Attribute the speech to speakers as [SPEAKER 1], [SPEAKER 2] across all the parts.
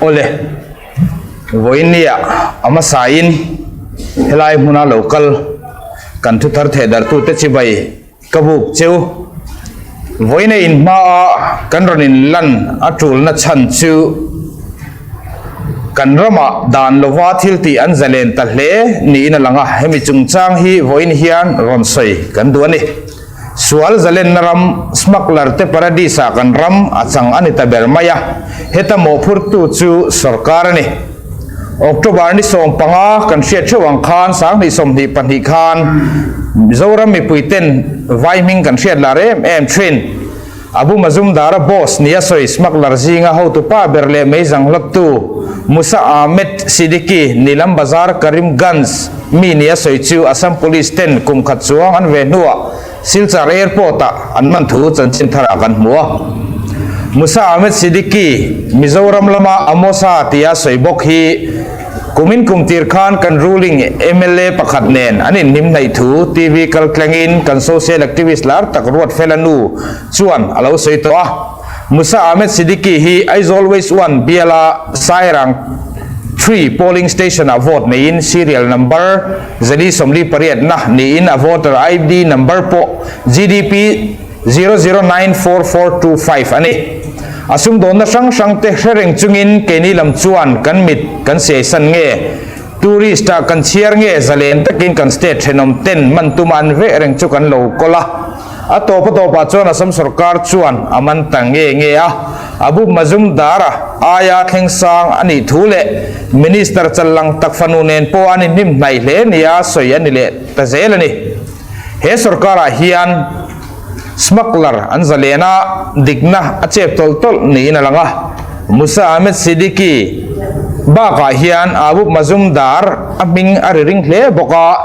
[SPEAKER 1] Awle, vawiin a hmasain helai hmuna lo kal kan thuthar thehdarhtute chibai Ka buk cheu. Vawiina in hmaa kan rawn in lan a tulna chhan chu kan ramah dan lova thil tih an zalen ta hle niin a lang a, hemi chungchang hi vawiin hian rawn sawi kan duh a ni. Sual zalenna ram smuggler te paradise ah kan ram a chang a ni ta ber mai a, heta mawhphurtu chu sorkar a ni. October ni 15 kan hriat theuh ang khan 2022 khan Mizoram mipui ten vai hming kan hriat lar em em thin. Abu Mazumdar-a boss nia sawi smuggler zinga hotupa ber leh meizang hlawptu Musa Ahmed Siddiqui Nilam Bazar Karimganj mi nia sawi chu Assam Police ten kum khat chuang an ve hnuah Silchar Airport-ah an man thu chanchin tharah kan hmu a. Musa Ahmed Siddiqui, Mizoram lama Amosa tia sawi bawk hi kumin kum tir khan kan ruling mla pakhat nen an inhnim hnaih thu TV kal tlengin kan social activist lar tak Ruatfela nu chuan a lo sawi tawh a. Musa Ahmed Siddiqui hi Aizawl West One biala Sairang Three polling station-ah vote neiin serial number Zali 48 na niin a voter ID number pawh GDP 0094425 a ni. A sumdawnna hrang hrang te hre reng chungin keini lam chuan kan mit kan siaisan nge, tourist ah kan chhiar nge zalen takin kan state thenawm ten man tuma an veh reng chu kan lo kawl a. A tawp a tawpah chuan Assam sorkar chuan a man ta nge nge a, Abu Mazumdar-a aia thleng sang a nih thu leh Minister challang tak fanu nen pawh an inhnim hnaih hle nia sawi a ni leh ta zel a ni. He sorkarah hian smuggler an zalen a, dikna a chep tawlh tawlh niin a lang a. Musa Ahmed Siddiqui bakah hian Abu Mazumdar a hming a ri ring hle bawk a,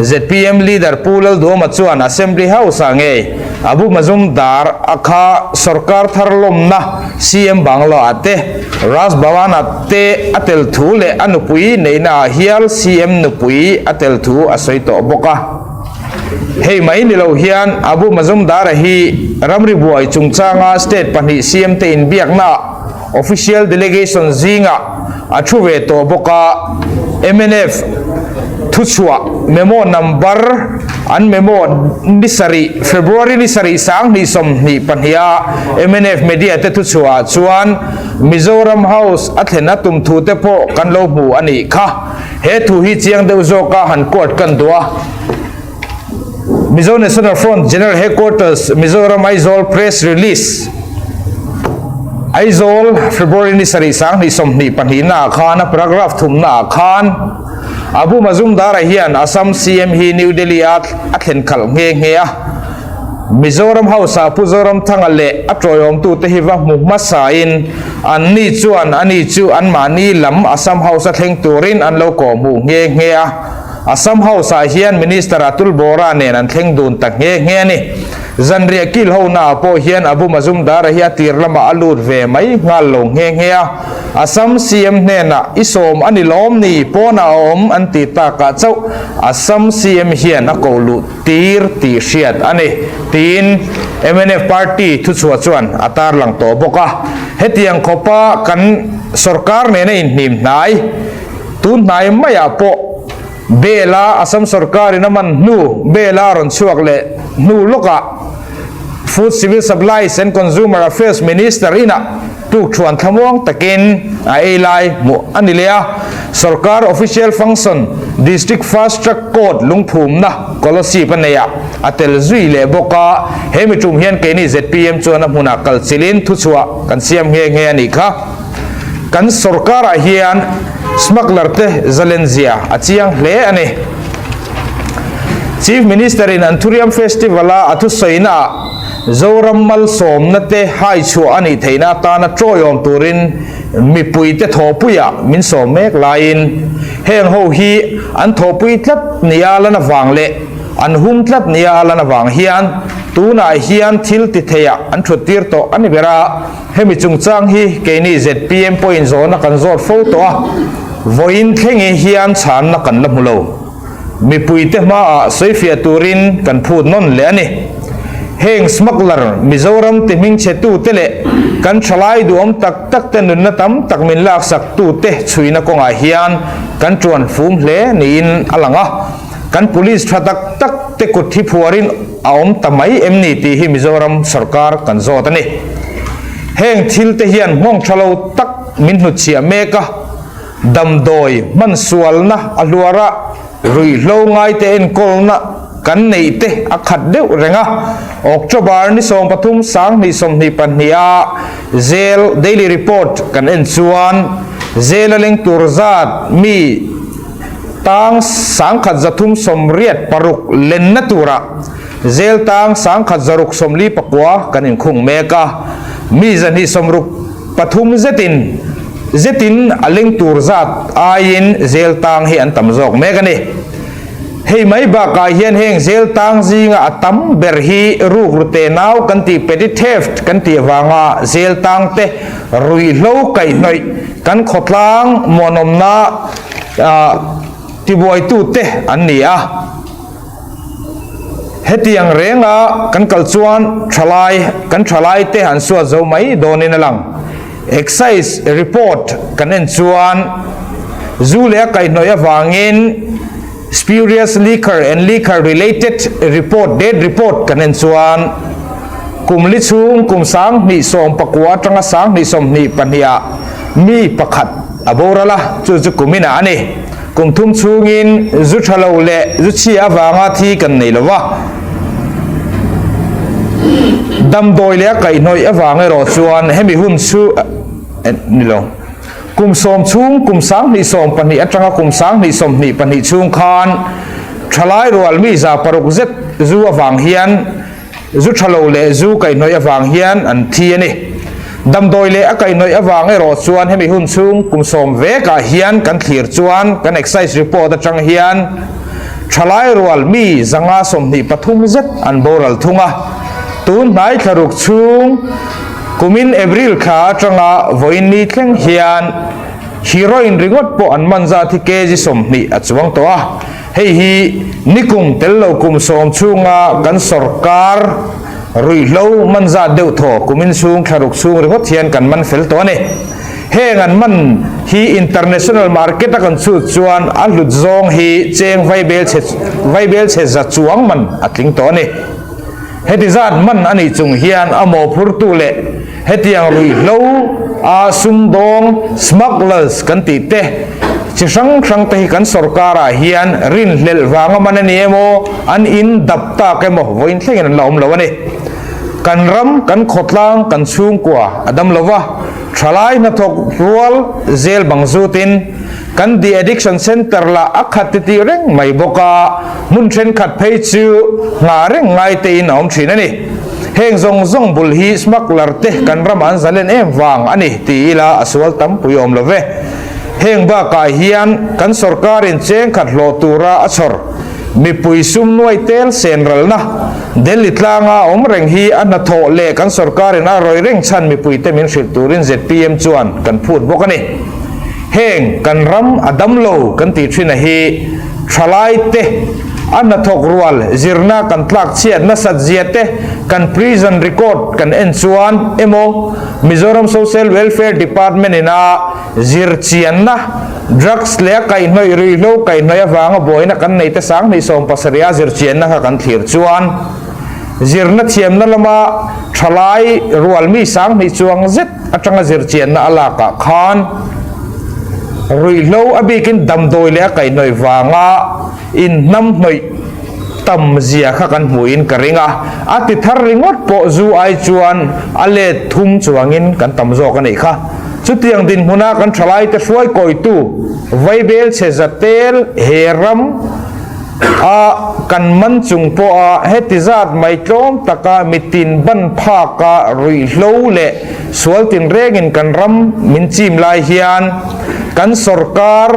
[SPEAKER 1] zpm leader Pu Lalduhoma chuan Assembly House-ah ngei Abu Mazumdar a kha sorkar thar lawmna CM Bangla-ah te, Raj Bhavan-ah te a tel thu leh a nupui neihnaah hial CM nupui a tel thu a sawi tawh bawk a. Hei mai ni lo hian Abu Mazumdar-a hi ramri buai chungchanga state pahnih CM te inbiaknaah official delegation zingah a thu ve tawh bawk a, mnf thuchhuah memo number an memo ni sarih February ni sarih 2022 a mnf media te thuchhuah ah chuan Mizoram House a thlen a tum thu te pawh kan lo hmu a nih kha. He thu hi chiang deuh zawka han quote kan duh a. Mizo National Front General Headquarters Mizoram Aizawl Press Release Aizawl February ni sarih 2022 na ah khan a paragraph thumna ah khan Abu Mazumdar-a hian Assam CM hi New Delhi a a thlen khalh nghe nghe a. Mizoram House ah Pu Zoramthanga leh a tawiawmtute hi va hmu hmasain an ni chuan ani chu anmahni lam Assam House a thleng turin an lo kawhhmuh nghe nghe a. Assam House ah hian Minister Atul Bora nen an thleng dun ta nghe nghe a ni. Zanriah kil ho naah pawh hian Abu Mazumdar-a hi a tir lamah a lut ve mai nghal lo nghe nghe a. Assam CM hnenah i sawm a ni lawm ni pawnah a awm an ti takah chauh Assam CM hian a koh luh tir tih hriat a ni tiin mnf party thuchhuah chuan a tarlang tawh bawk a. Hetiang khawpa kan sorkar nena inhnim hnai Tun hnai maiah pawh Bela Assam sorkarin a man hnu Bela a rawn chhuak leh hnu lawkah Food Civil Supplies and Consumer Affairs Minister inah tukthuan thlamuang takin a ei lai hmuh a ni leh a. Sorkar official function District Fast Track Court lungphumna Kolasib a neihah a tel zui leh bawk a. He mi tum hian keini zpm chuan a hmunah kal chilhin thuchhuah kan siam nghe nghe a nih kha. Kan sorkarah hian smuggler te zalenzia a chiang hle a ni. Chief Minister in Anthurium Festival a a thusawi ah Zoram malsawmna te hai chhuah a nih theihna atana tawiawm turin mipui te thawhpuiah min sawm mek laiin heng ho hi an thawhpui tlat nia lan avang leh an hum tlat nia lan avang hian tunah hian thil ti theiah an thut tir tawh a ni ber a. Hemi chungchang hi keini zpm pawhin zawhna kan zawt fo tawh a, vawiin thlengin hian chhanna kan la hmu lo. Mipuite hmaah sawifiah turin kan phut nawn leh a ni. Heng smuggler Mizoram ti hmingchhe tute leh kan thalai duhawm tak tak te nunna tam tak min laksak tute chhuina kawngah hian kan tuan fum hle niin a lang a. Kan police tha tak tak te kut hi phuarin a awm ta mai em ni tih hi Mizoram sorkar kan zawt a ni. Heng thil te hian nghawng tha lo tak min hnutchhiah mek a, damdawi hmansualna a hluar a, Ruihhlo ngaite enkawlna kan neih te a khat deuh reng a, October ni 13 2022 a Zel Daily Report kan en chuan Zel a leng tur zat mi tang 1386 lenna tura Zel tang 1649 kan inkhung mek a, mi 263 zetin Zetin a leng tur zat aiin zel tang hi an tam zawk mek a ni. Hei mai bakah hian heng zel tang zinga a tam ber hi rukru te nau kan tih petty theft kan tih avanga zel tang te ruihhlo kaihhnawih kan khawtlang muanawmna tibuaitute an ni a. Hetiang renga kan kal chuan thalai kan thalai te an suat zo mai dawnin a lang. Excise report kan en chuan zu leh a kaihhnawih avangin spurious liquor and liquor related report death report kan en chuan kum li chhung kum 2019 atanga 2022 ah mi pakhat a boral a, chu chu kuminah a ni. Kum thum chhungin zu tha lo leh zu chhia avanga thi kan nei lo va, damdawi leh a kaihhnawih avang erawh chuan hemi hun chu ni lo. Kum sawm chhung kum 2012 atanga kum 2022 chhung khan thalai rual mi 600 zet zu avang hian Zu tha lo leh zu kaihhnawih avang hian an thi a ni. Damdawi leh a kaihhnawih avang erawh chuan hemi hun chhung kum sawm vekah hian kan thlir chuan kan excise report atang hian thalai rual mi 523 zet an boral thung a. Tun hnai thlaruk chhung kumin April thla atanga vawiin ni thleng hian heroin ringawt pawh an man zat hi kg 20 a chuang tawh a. Hei hi nikum tel lo kum sawm chhunga kan sawrkar ruihhlo man zat deuh thaw kumin chhung thlaruk chhung ringawt hian kan man fel tawh a ni. Heng an man hi international market a kan chhut chuan a hlut zawng hi cheng vaibel chhe vaibel chhe za chuang man a tling tawh a ni. Heti zat man a nih chung hian a mawhphurtu leh hetiang ruihhlo a sumdawng, smugglers, kan tih te chi hrang hrang te hi kan sawrkarah hian rinhlelh vanga man a ni emaw, an in dap tak emaw vawiin thlengin an la awm lo a ni. Kan ram, kan khawtlang, kan chhungkua a dam lo va, thalai hnathawk rual zel bang zutin Kan de-addiction centre lah a khat ti tih reng mai bawk a, hmun thenkhat phei chu nghah reng ngai tein a awm thin a ni. Heng zawng zawng bul hi smuggler te kan ramah an zalen em vang a ni ti ila a sual tam pui awm lo ve. Heng bakah hian kan sorkarin cheng khat hlawh tura a chhawr mipui sum nuai tel sen ralna Delhi tlanga awm reng hi a hnathawh leh kan sorkarin a rawi reng chhan mipuite min hrilh turin zpm chuan kan phut bawk a ni. Heng kan ram a dam lo kan tih thin a hi thalai te a hnathawk rual zirna kan tlak chhiat nasat zia te kan prison record kan en chuan emaw Mizoram Social Welfare Department in a zir chianna drugs leh a kaihhnawih ruihhlo kaihhnawih avanga buaina kan nei te 2017 a zir chianna kha kan thlir chuan zirna thiamna lama thalai rual mi 2000 chuang zet atanga zirchianna a lakah khan ruihhlo a bikin damdawi leh a kaihhnawih vanga inhnamhnawih tam zia kha kan hmuhin ka ring a, a ti thar ringawt pawh zu ai chuan a let thum chuangin kan tam zawk a nih kha. Chutiang dinhmuna kan thalaite hruai kawitu Vaibel chhe zatel he ram A kan man chung pawha heti zat mai tlawm taka mitin ban phaka ruihhlo leh sual tinrengin kan ram min chim lai hian kan sawrkar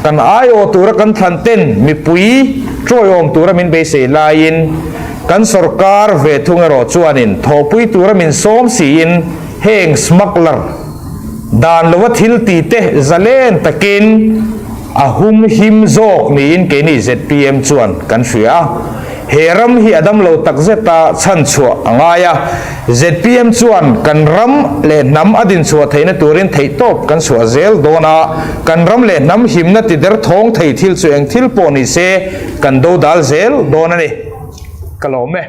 [SPEAKER 1] kan aiawh tura kan thlan ten mipui tawiawm tura min beisei laiin kan sawrkar ve thung erawh chuanin thawhpui tura min sawm siin heng smuggler dan lova thil ti te zalen takin A hum him zawk niin keini zpm chuan kan hria a. He ram hi a dam lo tak zet a, chhanchhuah a ngai a. Zpm chuan kan ram leh hnam a dinchhuah theihna turin theihtawp kan chhuah zel dawn a, kan ram leh hnam himna tider thawng thei thil chu eng thil pawh ni se kan dodal zel dawn a ni. Ka lawm e.